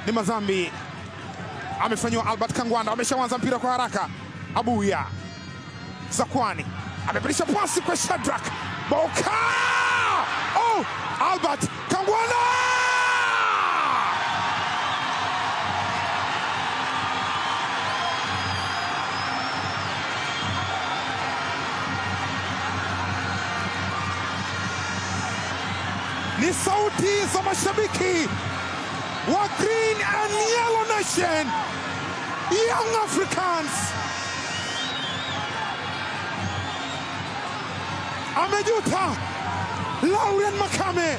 Ni madhambi amefanyiwa Albert Kangwanda. Ameshaanza mpira kwa haraka. Abuya Zakwani amepitisha pasi kwa Shadrack Boka. Oh, Albert Kangwanda! Ni sauti za mashabiki wa Green and Yellow Nation, Young Africans. Amejuta Laurian Makame,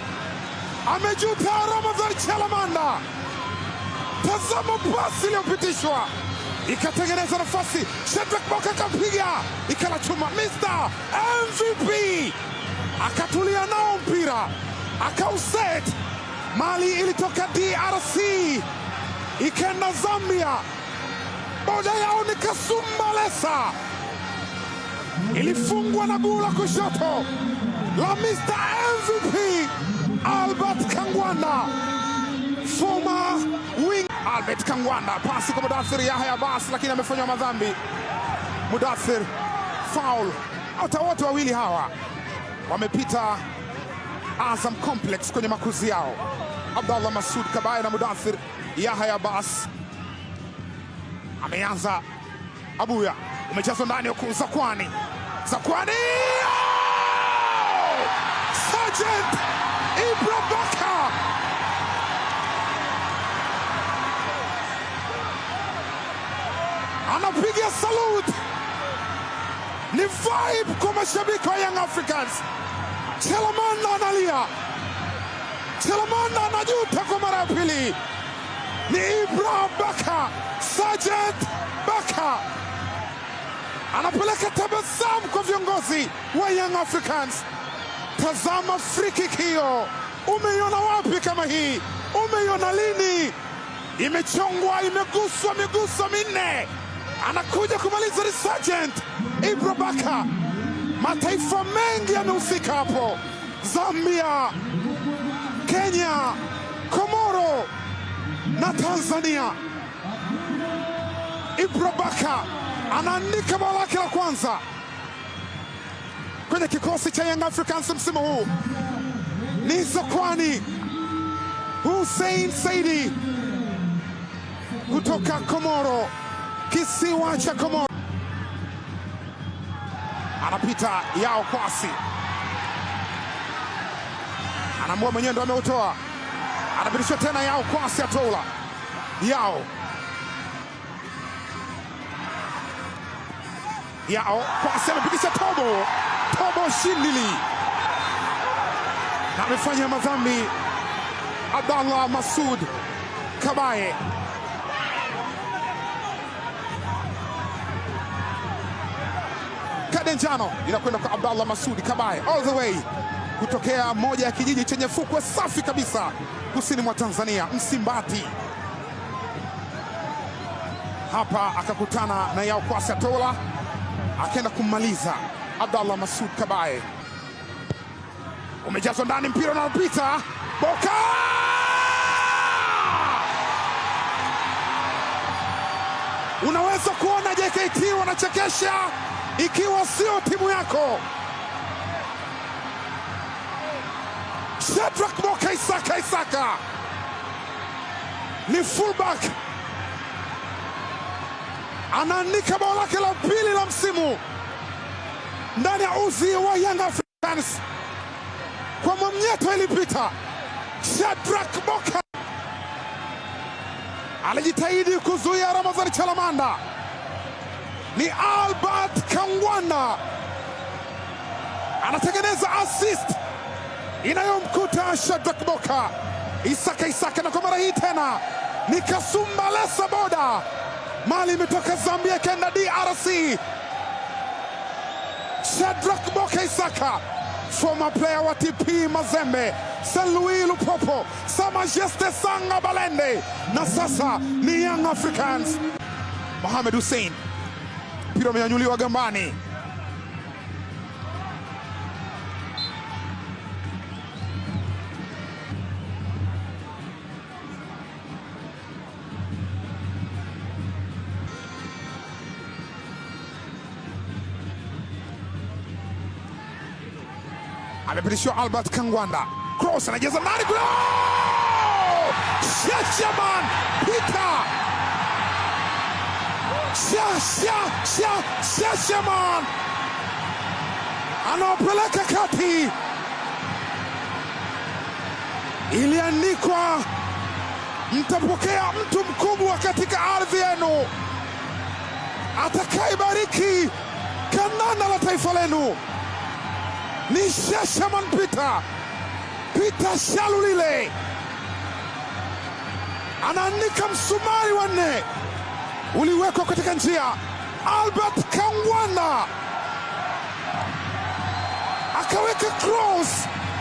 amejuta Ramadhan Chalamanda. Tazama pasi iliyopitishwa ikatengeneza nafasi, Shadrack Boka akapiga ikala chuma. Mr MVP akatulia nao mpira akauset. Mali ilitoka DRC ikaenda Zambia, boda yao ni Kasumbalesa, ilifungwa na guu la kushoto la Mr MVP Albert Kangwanda, former wing. Albert Kangwanda, pasi kwa Mudathir Yahya Abbas, lakini amefanywa madhambi. Mudathir foul. Hata wote wawili hawa wamepita Azam Complex kwenye makuzi yao, Abdallah Masud Kabaye na Mudathir Yahya Abbas. Ameanza Abuya, umechezwa ndani huku Zakwani, Zakwani! Oh! Sergeant Ibra Baka anapiga salute. Ni vibe kwa mashabiki wa Young Africans. Chalamanda analia, Chalamanda anajuta kwa mara ya pili. Ni Ibra Baka, Sergeant Baka anapeleka tabasamu kwa viongozi wa Young Africans. Tazama free kick hiyo, umeiona wapi kama hii? Umeiona lini? Imechongwa, imeguswa miguso minne, anakuja kumaliza ni Sergeant Ibra Baka. Mataifa mengi yamehusika hapo: Zambia, Kenya, Komoro na Tanzania. Ibra Baka anaandika bao lake la kwanza kwenye kikosi cha Young Africans msimu huu. Ni Zakwani Hussein Saidi kutoka Komoro, kisiwa cha Komoro. Anapita Yao Kwasi, anaamua mwenyewe ndo ameutoa, anapitishwa tena Yao Kwasi Atola. Yao Kwasi amepitisha Tobo, Tobo Shindili, na amefanya madhambi Abdallah Masud Kabaye. Kadi njano inakwenda kwa Abdallah Masudi Kabaye, all the way kutokea moja ya kijiji chenye fukwe safi kabisa kusini mwa Tanzania, Msimbati. Hapa akakutana na Yao Kwasi Atola, akaenda kummaliza Abdallah Masud Kabaye. Umejazwa ndani, mpira unaopita Boka! Unaweza kuona JKT wanachekesha ikiwa sio timu yako. Shadrack Boka Isaka Isaka ni fullback, anaandika bao lake la pili la msimu ndani ya uzi wa Young Africans. Kwa mwamnyeto ilipita. Shadrack Boka alijitahidi kuzuia Ramadhani Chalamanda, ni Albert Kangwanda anatengeneza assist inayomkuta Shadrack Boka Isaka Isaka, na kwa mara hii tena ni Kasumbalesa Boda. Mali imetoka Zambia ikaenda DRC. Shadrack Boka Isaka, former player wa TP Mazembe, Saint Louis Lupopo, Sa Majeste Sanga Balende, na sasa ni Young Africans. Mohamed Hussein, mpira umenyanyuliwa gambani. Amepitishiwa Albert Kangwanda, cross anajaza ndani kule, Sheshaman Peter Sheshaman anaopeleka kati, iliandikwa mtapokea mtu mkubwa katika ardhi yenu atakayebariki kandanda la taifa lenu ni Sheshaman Peter. Peter Shalulile anaandika msumari wa nne uliwekwa katika njia. Albert Kangwanda akaweka cross,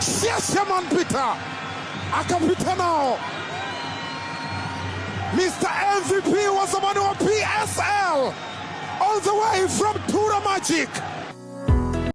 Sheshaman Peter akapita nao. Mr MVP wa zamani wa PSL all the way from Tura Magic.